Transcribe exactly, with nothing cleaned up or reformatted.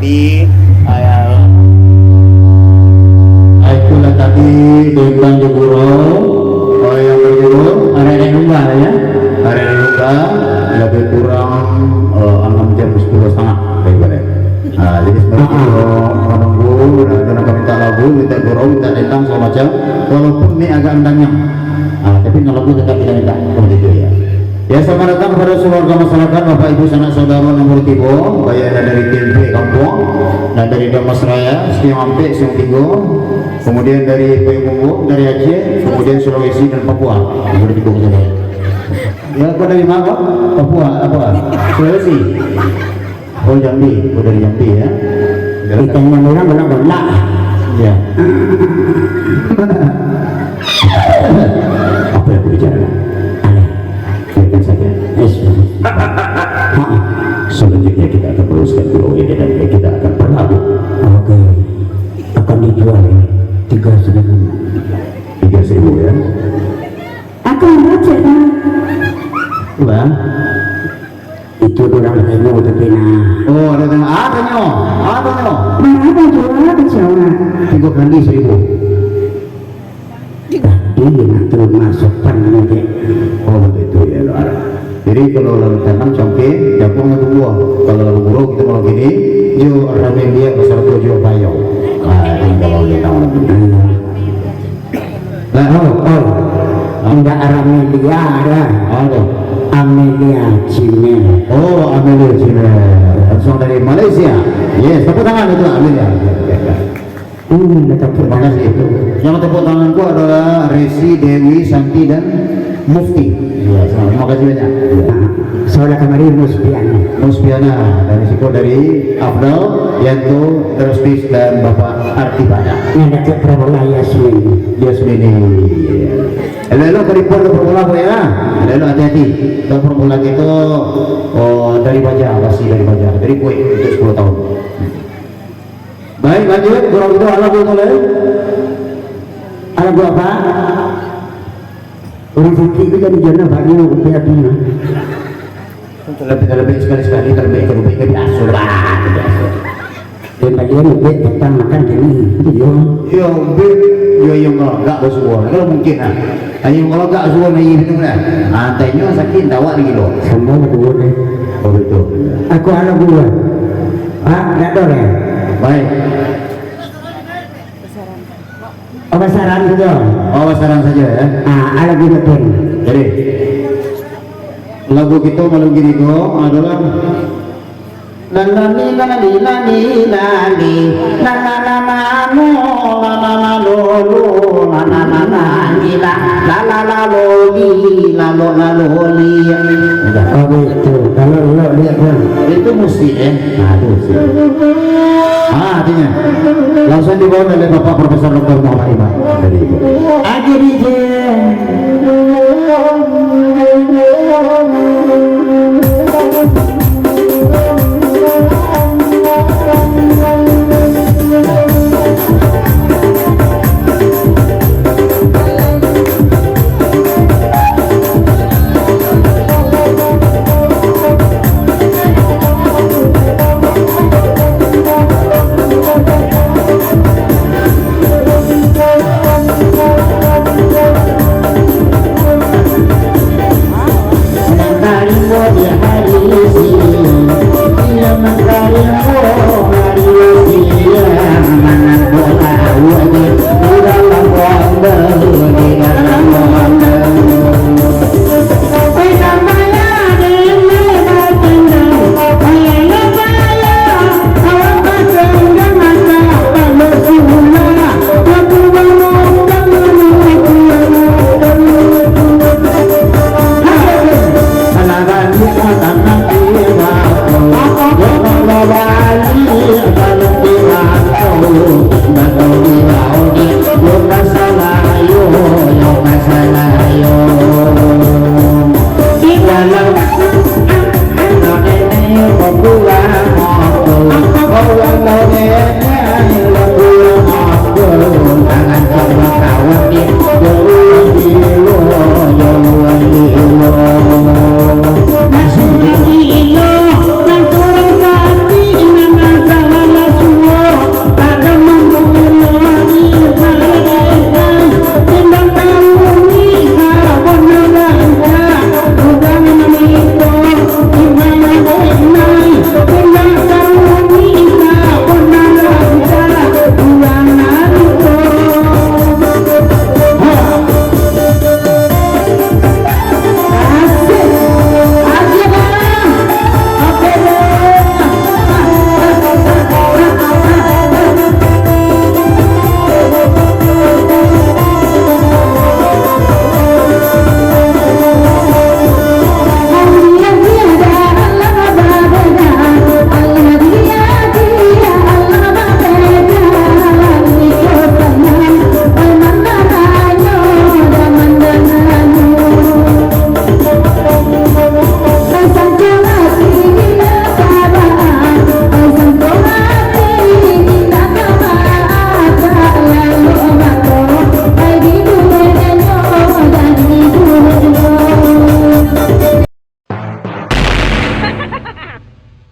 Di, ah, ya. Ah, itulah tadi tentang jo gurau, ah, yang berjudul Arek-arek Lumba, ya. Arek-arek Lumba, lebih kurang, eh, enam jam, sepuluh setengah dari balai. Ah, jadi sebenarnya, ah, ah, kalau menunggu, nah, itu nak minta lagu, minta gurau, minta tentang segala macam, walaupun mic agak mendanyang. Ah, tapi nak lagu tetap kita minta. Oh, gitu ya. Ya, selamat datang kepada seluruh warga masyarakat, Bapak Ibu sanak saudara nan baru tibo, baik nan dari T M P Kampuang, nan dari Dharmasraya, Siang Ampek, Siang Tigo, kemudian dari Payakumbuh, dari Aceh, kemudian Sulawesi dan Papua. Yang baru tibo ke sana. Ya, kau dari mana, kau? Papua, apa? Sulawesi. Oh, Jambi. Oh, dari Jambi, ya. Ikan yang orang, orang Gondak. Ya. Apa yang berbicara? Aneh. Biarkan saja. Yes. Ha. Selanjutnya kita akan meneruskan gurau ini dan kita akan berlabuh. Oke. Akan dijual tiga seribu. Tiga seribu, ya. Aku yang baca, Bang. Bang. Itu urang tanyo tapi nah. Oh, ada tanyo. Ah, tanyo. Ah, tanyo. Mangapa jual kecil orang? Tiga kali seribu. Tadi nak terima sopan nanti. Oh, begitu ya, lo. Jadi, kalau lalu tanam congke, japuang yang tumbuah. Kalau lalu burung, kita malam gini, jo rame dia besar tu jo bayau. Ah, ini kalau dia tahu. Nah, oh, oh. Indak Aramelia dah. Apa tu? Amelia Cimel. Oh, Amelia Cimel. Langsung dari Malaysia. Yes, tepuk tangan untuk Amelia. Hmm, terima kasih. Yang tepuk tangan ku adalah Resi, Dewi, Santi, dan Mufti. Ya, terima kasih banyak. Nah, saudara kamari Musbiana. Musbiana, dari siko dari Afdal, Yanto, Terustis, dan Bapak Artibana. Yang dekat Prabowo Yasmin. Yasmini. Elok-elok ka dipuang ka Prabowo, ya. Elok-elok hati-hati. Ka Prabowo lagi tu, oh, dari baja, pasti dari baja. Dari kuek untuk sepuluh tahun. Baik, lanjut. Kurang itu alat tu boleh. Alat buat apa? Orang sakit tu jadi jana banyak, rupiah tu. Terlebih-terlebih sekali-sekali, terlebih-terlebih ke biasa lah, ke biasa. Dan bagian ubek petang makan kini, iyo. Iyo, ubek, iyo, iyo, ngelagak basuo. Kalau mungkin, ah. Ayo, ngelagak basuo, nah, iyo, betul lah. Ah, antai nyo sakit, tawak ni gilo. Sama lah dua ni. Oh, betul. Aku anak dua. Ah, tak ada lah. Baik. Oh, basaran saja. Oh, basaran saja, ya. Ah, lagu betul. Jadi, lagu kita malam gini tu adalah nanani, nanani, nani, nani, nanananano, nanananolo, nanananani, la, la, la, la, lo, li, la, lo, la, lo, li. Oh, gitu. Kalau lo lihat, kan? Itu musik, eh. Nah, itu musik. Ah, artinya, langsung dibawa oleh Bapak Profesor Doktor Muhammad Imam. Jadi, aja di je.